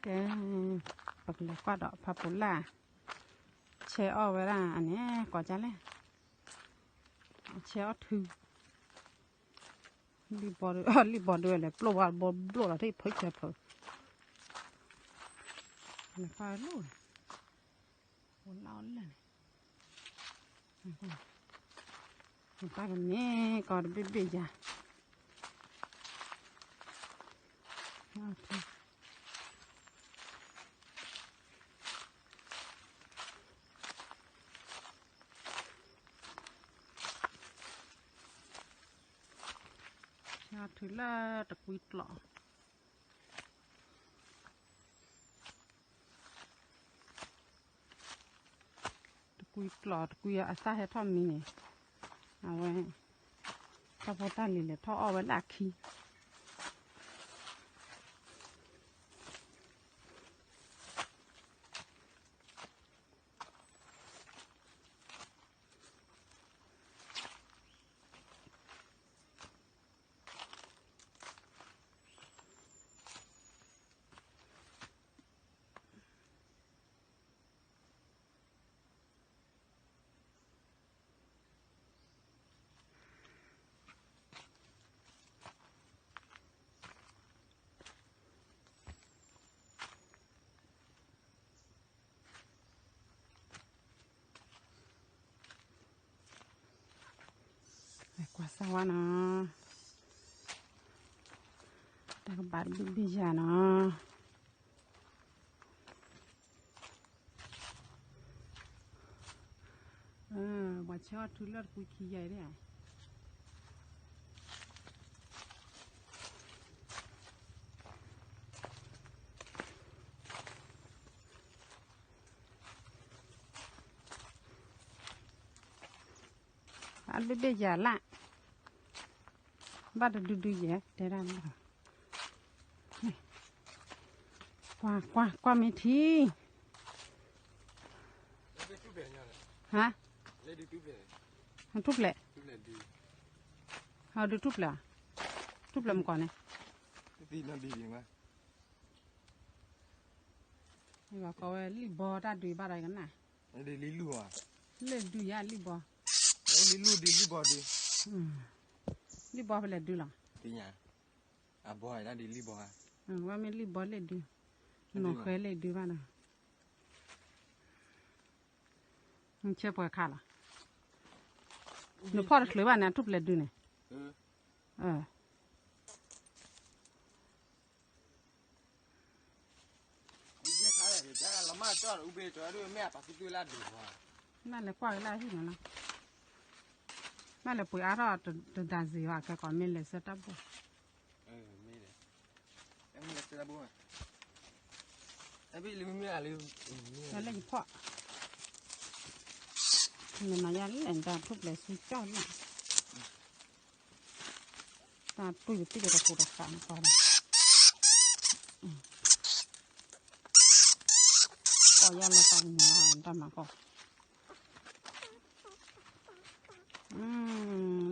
ကဲ, ပကလဲၤကွၢ်ဒီးဖးပူၤလၢ်, ဆဲးအီၣ်ဝဲဒၣ်အန့ၣ် ကိးကၢ်လဲၣ်, ဆဲးအီၣ်ထု, လံၣ်ဘီဒုး, လံၣ်ဘီဒုးလဲၤပျိၢ်ဝဲဘိဘျိၣ်လီၤ ထံၣ်ဖုဆဲးဖု, လဲၤကွၢ်လၢ်, အိၣ်လၢ်လၢ်န့ၣ် တၢ်ကန့ၣ်ကီးတဘ့ၣ်ဘ့ၣ်ယၤ, ဆဲးအီၣ်ထုလၢတကွံကျိး တကွံကျိး တကွံအသၣ်ဟဲထီၣ်မံန့ၣ်, အဝဲ, တၢ်ဖိတၢ်လံၤလဲၤထီၣ်အီၣ်ဝဲဒၣ်ခံ ကွၢ်စၢ်ဝါနီၤ, တၢ်ကဘၣ်တဘ့ၣ်ဘ့ၣ်ယၤနီၤ, ပှၤဆဲးအီၣ်ထုလၢတကွံခံယၤအံၤဒၣ် အဘ့ၣ်ဘ့ၣ်ယၤလၢ်, ဘၣ်တဒုဒုယဲၢ် တဲဒၣ်လီၤ, ကွၢ်ကွၢ်ကွၢ်မ့ၢ်ထံ, ဟါ, ထူၣ်ဖျဲး, ဟီဒုထူၣ်ဖျဲး, ထူၣ်ဖျဲးမကီးန့ၣ်, ကိးဝဲလံၣ်ဘီတၢ်ဒုးဘၣ်ဒီးကနၣ်, လံၣ်ဒုယါလံၣ်ဘီ, လံၣ်ဘီ, လံၣ်ဘီဖဲလဲၣ်ဒုလီၤ, ဝဲမ့ၢ်လံၣ်ဘီလဲၣ်ဒု, နီၢ်ဃဲလဲၣ်ဒုဘၣ်ဒီး, ဆဲးပှဲၤခါလီၤ, နဖီၣ်တချုးဘၣ်န့ၣ် အထူၣ်ဖျဲးဒုန့ၣ်, ဘၣ်လဲၤကွၢ်က့ၤလၢဟံၣ်န့ၣ်လီၤ, ဘၣ်လဲၤပှ့ၤအါထီၣ်တဒါစ့ၤဘၣ် ခဲကိးမ့ၢ်လဲၤဆၢတၢ်ဘိၣ်, လၢယဖီၣ်, နနၤယါလဲၣ် တၢ်ထူၣ်ဖျဲးဆူကၠီၣ်လၢ် တၢ်တွံၢ်တသ့ဒီးတကိးတသးနကွၢ်ဒီး, ပီၢ်ယါလီၤတၢ်ကညီၤတၢ်မၤကီၢ်,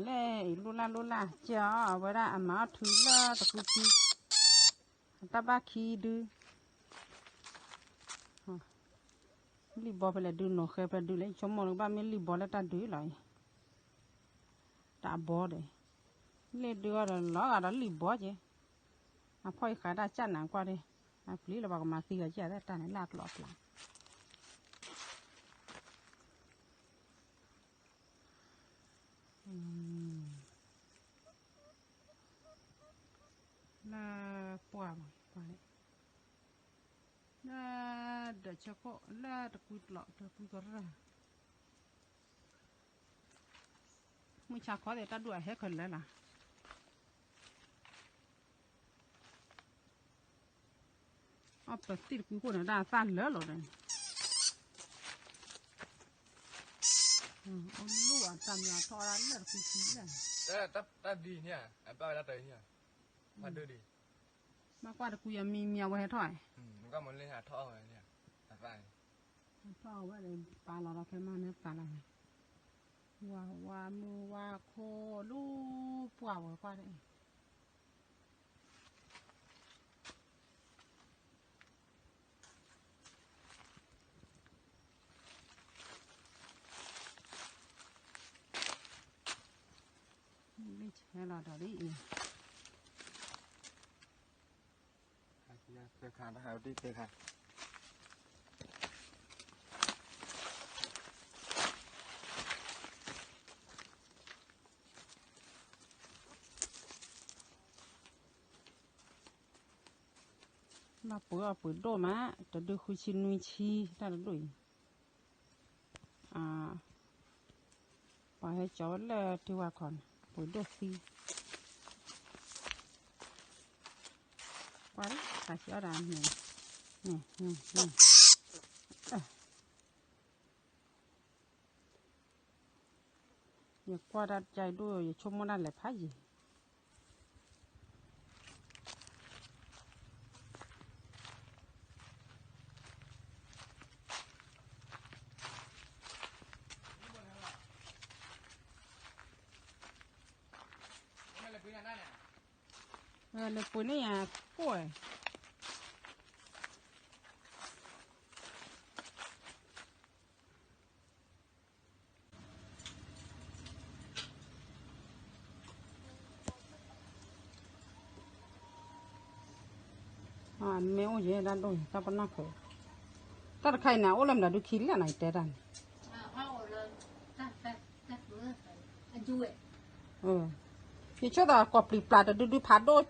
လဲၣ်အံၤလိၣ်လၢ်လိၣ်လၢ်ကၠီ အဝဲဒၣ်အမၤအီၣ်ထုလၢတကွံခံ, အတၢ်ဘၣ်ခံဒု လံၣ်ဘီဖဲလဲၣ်ဒု နီၢ်ဃဲဖဲဒုလဲၣ် ယဆိကမိၣ်လၢကဘၣ်မ့ၢ်လံၣ်ဘီလၢတၢ်ဒုးလီၤအံၤ, တၢ်ဘီဒီး, လ့ၣ်ဒုအီၤဒီးလီၤဂာ်ဒီးလံၣ်ဘီက့ၤ, အဖီၣ်အံၤဃးတၢ်ကၢ်နၤကွၢ်ဒၣ်, အပျံၤလၢပှၤကမၤသံဂၤကၢ်သ့ၣ်တၢ်န့ၣ်လၢအကျိၤအပျၢ် လၢပှၢ်မး ပှၢ်န့ၣ်, လၢဒၢးဆၢခိၣ် လၢတကွံကျိး တကွံကရၢၢ်, မုၢ်ဆါခီသ့ၣ်တၢ်ဒူၣ်အဟဲခဲလၢာ်လီၤ. အီၣ်ပသံၣ်တကွံခိၣ်န့ၣ် ဒၣ်အသၣ်လၢာ်လီၤဒီး, အိၣ်လူၢ်အတၢ်မၤထီၣ်ဒၣ်လၢတကွံခံလၢာ်, တၢ်ဒ်န့ၣ် အဘၣ်ဝဲဒၣ်တၢ်န့ၣ်, ဖးဒိၣ်ဒံး, မ့ၢ်ကွၢ်တကွံအမံမံအဝဲဟဲထီၣ်, မ့ၢ်ကွၢ်မ့ၢ်လၢဟဲထီၣ်အဝဲန့ၣ်, အသၣ်န့ၣ်, ဟဲထီၣ်အဝဲဒီး ပာ်လီၤဒီးဖဲမးန့ၣ်ပာ်လီၤန့ၣ်, ဝါဝါမုၢ်ဝါခိၣ်လူၤပှၢ်ဝဲကွၢ်ဒီး အံၤ တၢ် ဒီးလံ သၢခါ တဟးဒ်သၢခါ ဘၣ်ပှ့ၤအီၣ်ပှ့ၤဒိၣ်မး တဒုဃုဆံနွံဆံ တၢ်တဒိၣ်အံၤ ပှၤဟဲကၠီဝဲလၢထံဝါခီန့ၣ် ပှ့ၤဒိၣ်သံ ကွၢ်လၢ တၢ်ဆံးအီၣ်ဒၣ်န့ၣ် ယကွၢ်တၢ်ကၠီဒိၣ် ယဆိကမိၣ်တၢ်လဲၤဖးယံၤ လဲၤပှ့ၤန့ၢ်ယၤကိၣ် မ့ၢ်အိၣ်ယဲၢ်တၢ်ဒိၣ် တၢ်ပနီၣ်ခိး တၢ်တခါအံၤန့ၣ် အိၣ်လၢမတၤဒုခံလၢနတဲတၢ်န့ၣ် ယဆိကမိၣ်သးကိးပျံၤပျါတဒုဒုဖးဒိၣ်က့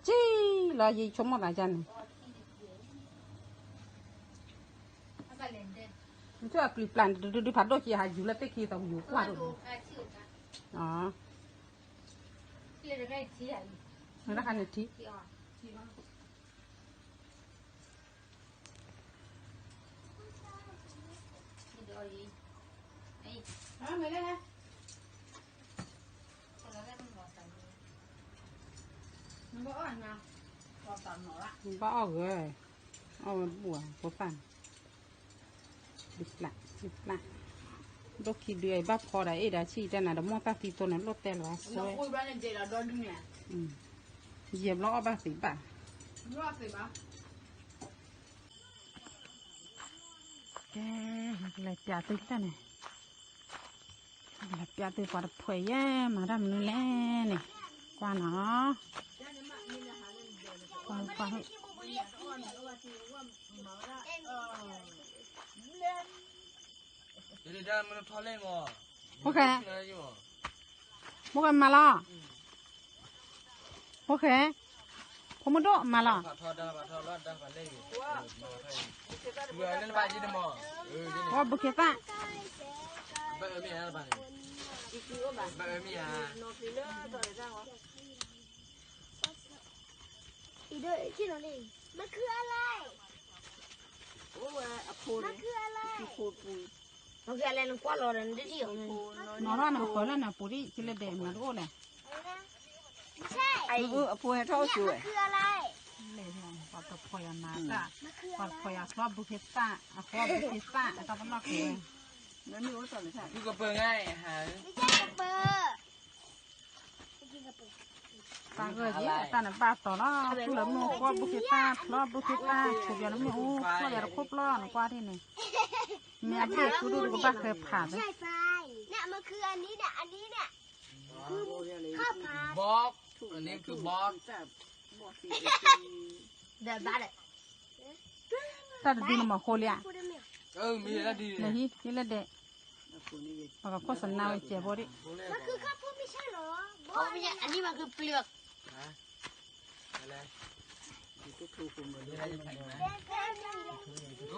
လီၤ ယဆိကမိၣ်သးယါန့ၣ် ယဆိကမိၣ်ပျံၤပျါတဒုဒုဖးဒိၣ်က့ ဟးယူၤလၢသ့ၣ်ခံသးယူၤကွၢ်ဒိၣ် တခါန့ၣ်ထံ ဘၣ်အီၣ်ဂဲၤ အီၣ်ဝဲဘူၣ်ဖိသၣ်န့ၣ် ပျံၤပျါ ပျံၤပျါ ဒိၣ်ခံဒုအံၤဘၣ်ဖီဒီးအ့ၣ်ဒီးဆံၣ်တဲနၤဒီးမိၢ်သၣ်သံသိန့ၣ် လိၣ်တဲလီၤဝဲ ယဲၢ်ဘျီအီၣ်ဘၣ်သ့ဘၣ် ကဲ ကလဲၤပျးသုတၢ်န့ၣ် ကလဲၤပျးသုပှၤတဖှဲးယဲၢ်မၤတၢ်မနုၤလဲၣ်န့ၣ် ကွၢ်နီၤ ကွၢ်ကွၢ် ဖိၣ်ဃဲ ဖိၣ်ဃဲမၤလီၤ ဖိၣ်ဃဲ ဖိမုၣ်ဒိၣ်မၤလီၤ ဝဲဘုခ့သၣ် နီၢ်ထီၣ်န့ၣ် ပှၤလၢနပူၤဒံး ကလၢဒဲးမၤတအိၣ်လဲၣ် အဖိဟဲထီၣ်အိၣ်ဆိဝဲ ပှၤတဖှဲးယၤမၤတၢ် ပှၤတဖှဲးယၤချီဘုခ့သၣ် အချီဘုခ့သၣ် အတၢ်ပနီၣ်ကဲ ကပၢၤငါ တၢ်ဂၢၢ်ယဲ တၢ်နဘၣ်တီၤလီၤ သူၣ်လၢမုၢ်အိၣ်ဃီဘုခ့သၣ် ဖျီဘုခ့သၣ် ဆိးပၠးလၢမုၢ်အိၣ် ဖျီယၤတခိၣ်ပျီ နကွၢ်ဒ်န့ၣ် မ့ၢ်အဘ့ၣ်သူဒိၣ်တကဘၣ်ဃဲဖးသ့ တၢ်တဒုနမၤဃိလံဧါ နဟံး ဟံးလၢဒဲး ပကခိၣ်စနါဝဲစဲးဖိဒံ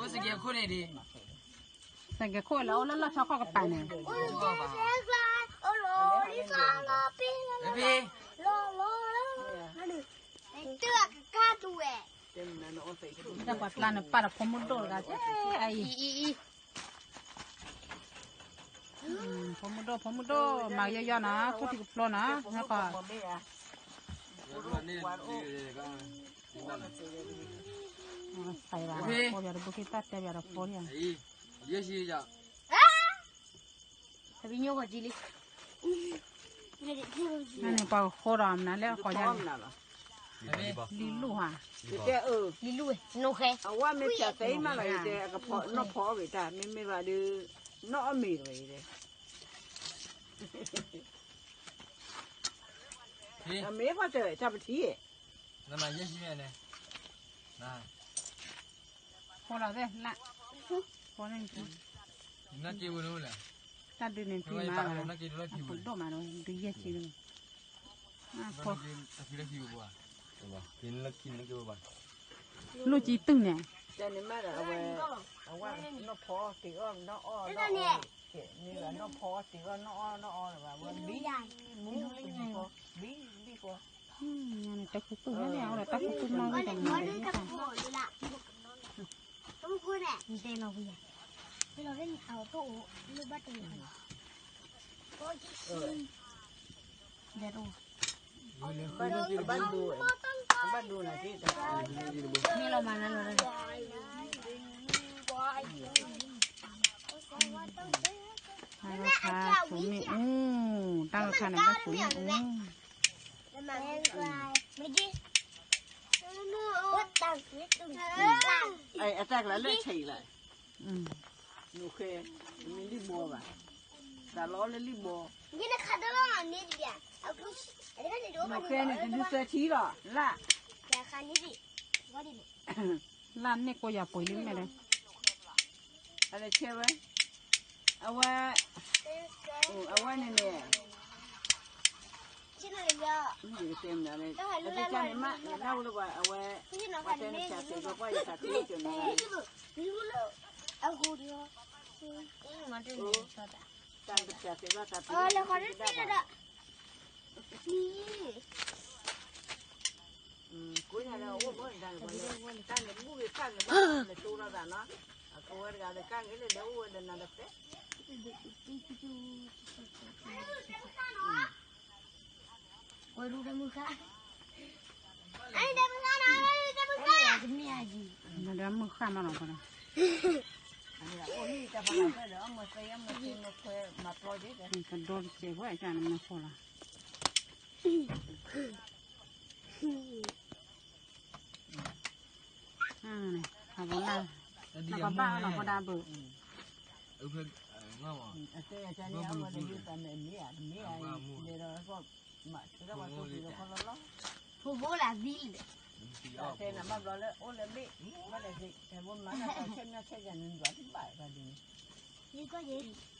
း စဲးကဲခိၣ်လၢအိၣ်လၢလီၢ်ဆီခီၣ်ကပၤန့ၣ် တၢ်ပှၤကျါန့ၣ် ပာ်ဒီးဖိမုၣ်ဒိၣ်တဂၤ အအံၤ ဖိမုၣ်ဒိၣ် ဖိမုၣ်ဒိၣ် မၤယီယီနီၤ ခိၣ်ထံကဖျိနီၤ ဟဲကီး သးဘၣ် ဖိပၠးတဘုခ့သၣ်တဲပၠးဒီးဖိဒံး နန့ၣ်ပှၤကဃိဒီးမနုၤလဲၣ် ကီၢ်ယါန့ၣ် လံလူၢ်ဟါ လံလူၢ်ဝဲ နိဃဲ အဝဲမ့ၢ်ဖၠးသဲအံၤမးလီၤ ယတဲ အကဖီနီၣ်ဖီအီၣ်ဂ့ၤတၢ် မ့မ့ၢ်ဘၣ်ဒီး နီၣ်အီၣ်မ့ၤတဝဲယတဲ မ့ၢ်ပှၤတၢ်တၢ်ပထံၣ်, နမၤယဲၢ်ဆံမဲာ်န့ၣ်, ဖီလီၤသ့ၣ်လၢ, ဖီန့ၣ်, နက့ဝဲလဲၣ်, တၢ်ဒုးန့ၣ်ဖံမၤလီၤ, အပူၤဒိၣ်မးဒီး ဒုးယဲၢ်ဆံလၢ, ဖီ, လိၣ်ကံတုၢ်န့ၣ်, တၢ်န့ၣ်မးဒီးအဝဲ, အဝဲနီၢ်ဖီတ့ၢ်အီၣ်နီၢ်အီၣ်နီၢ်အီၣ်, မ့ၢ်နီၢ်ဖီတ့ၢ်အီၣ်နီၢ်အီၣ်နီၢ်အီၣ်လၢၤဘၣ်, ဝဲဘံ, မူလၢ, ဘံဘံဃီ, တၢ်ခူသူၣ်န့ၣ်, အဝဲတၢ်ခူသူၣ်နီၢ်ဂ့ၤတမၤ, ဘၣ်ဒိ, ဘၣ်ဒိ, မ့ၢ်လီၤမၤလၢလီၤ, တၢ်ခါဆိးမ့ၣ်အူ, တၢ်ခါန့ၣ်ဘၣ်ဆိးမ့ၣ်အူ, အတၢ်ကျါလၢဆံးအံၤလၢ, နဃဲ, မ့ၢ်လံၣ်ဘီဘၣ်, တၢ်လီၤလၢလံၣ်ဘီ, နဃဲန့ၣ်တဒုသၢထံလီၤ, လၢ လၢန့ၣ်ကိးယၤပှ့ၤလံမဲာ်ဒီး, အလဲၤဆဲဝဲ, အဝဲ, အဝဲန့ၣ်န့ၣ်, တဲမနုၤလဲၣ်, အဝဲ, ပှၤတဲနဆးသ့ၣ်ဒီးပှၤယသးသ့ၣ်ကၠီနီၤ, တၢ်နဆးသ့ၣ်ဒီးသးသ့ၣ်ကၠီနီၤ, ကိးညါလၢအိၣ်ဘၣ်တၢ်န့ၣ်, တၢ်န့ၣ်ဘူၣ်ဂ့ၤတၢ်န့ၣ်ဘၣ်န့ၣ် တိၢ်ထီၣ်သးနီၤ, အကိးဝဲတဂၤဒီးကၢ်ဂ့ၤလၢဒဲအိၣ်ဝဲဒီးနၤဒီးတဲ ဝဲဒၣ်မုၢ်ဃၢ်, မုၢ်ဃၢ်မးနီၤ, ကဒိတစဲးဝဲကၢ်န့ၣ်မ့ၢ်ဃိလီၤ, အဘိလၢ်, တၢ်ကဘၣ်အီၤနီၤ ဖိဒါဘုး, ဖိဘိလၢသံလီၤ, တဲနၤဘၣ်ဘျီလၢအိၣ်လၢဘ့ၣ်, ဘၣ်ဒီးသ့ၣ်, တဲဘိမၤတၢ်ဆဲးမၠၣ်ဆဲးယၤန့ၣ် ဒွးတဘၣ်ဘၣ်ဒ်န့ၣ်,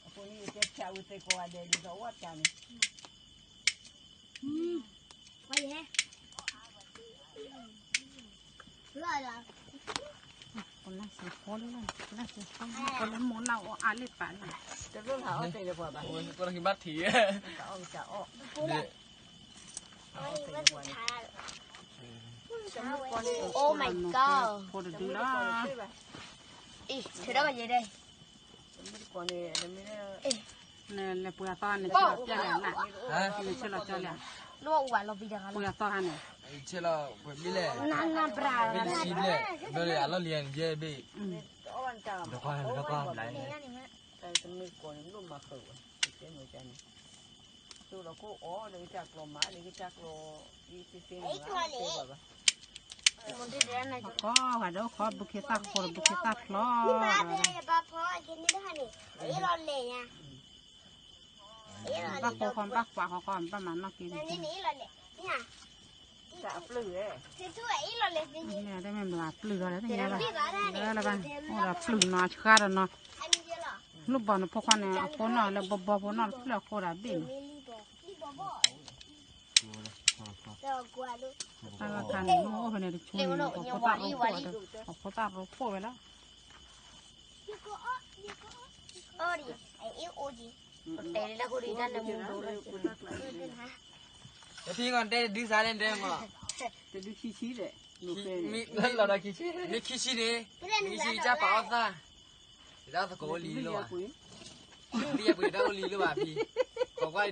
အဃိန့ၣ် ယတဲဖျါဝံၤသ့ၣ်ကိးဂၤဒဲးဒ်သိးအိၣ်အတၢ်န့ၣ် လၢစ့ၢ်ကီးလၢ, လၢစ့ၢ်ကီးလၢမိၢ်လၢ်အီၣ်အါလံပာ်လၢ, တလိၣ်လၢအီၣ်သ့ၣ်လၢပှၤဘၣ်, ကဘၣ်ထံၣ်, တၢ်အီၣ်မ့ၢ်တၢ်အီၣ်, Oh my god, ဖိတဒုလီၤ, အံၤ, ထုးထီၣ်ကယဲၢ်ဒဲး, လဲၤပှ့ၤအသီန့ၣ်, ဆဲးလီၤကၠီလဲၣ်, ဆဲးလီၤကၠီလဲၣ်, ပှ့ၤအသီဟါန့ၣ်, ဆဲးလီၤပှ့ၤဘ့ၣ်လဲၣ်, နနဘြၤ, ဘ့ၣ်တဆံဘျဲၣ်, ဘျီလၢအလီၢ်လံၤန့ၣ် ယဲၢ်ဘ့ၣ်, တမ့ၢ်ကိးန့ၣ် ဘၣ်မၤဃုာ်ဝဲ, န့ၣ်, သိးလီၤခိၣ်အီၤ လၢကစၢ်ကျီမးလၢကစၢ်ကျီ, သ့သ့န့ၣ်, ခီဂၤဒီးခီဘုခ့သၣ်ခိၣ်ဒီးဘုခ့သၣ်ဖျီ, ဘၣ်ဃီဃီဘၣ်ကွၢ်ဃီဃီဘၣ်မၤနီၢ်က့ၤန့ၣ်, တၢ်အပျုၢ်ဝဲ, တမ့ၢ်ဘၣ်ပျုၢ်ဒီးလၢဘၣ်, အိၣ်ဒီးပျုၢ်နီၤဆှါဒီးနီၤ, လူၢ်ဘီၣ်န့ၣ်ဖိခွါန့ၣ် အဃိနီၢ်လၢဘီဘီဖိနီၢ်တဖျၢၣ်အဃိဒီးဘ့ၣ်န့ၣ်, တၢ်ခါန့ၣ် မ့ၢ်အိၣ်ဖဲန့ၣ်တဆူန့ၣ် ပှၤဖိသၣ်ရိဖှိၣ်ဝဲလီၤ, ပှၤဖိသၣ်ရိဖှိၣ်ဝဲလီၤ, တဲလၢဃိဒီးတၢ်နမူဒိၣ်လီၤ, တဖံကီၢ်တဲတဒုစါလဲၣ်တဲမး, တဒုခံဆံလဲၣ်, လီၤဒီးခံဆံ, မ့ၢ်ခံဆံန့ၣ်, မ့ၢ်ခံဆံကစၢ်ပာ်အီၣ်သၣ်, တၢ်သကိးအိၣ်လံလီၤဘၣ်, တယဲၢ်ပှ့ၤတၢ်အိၣ်လံလီၤဘၣ်ဖံ, ကိးကွၢ်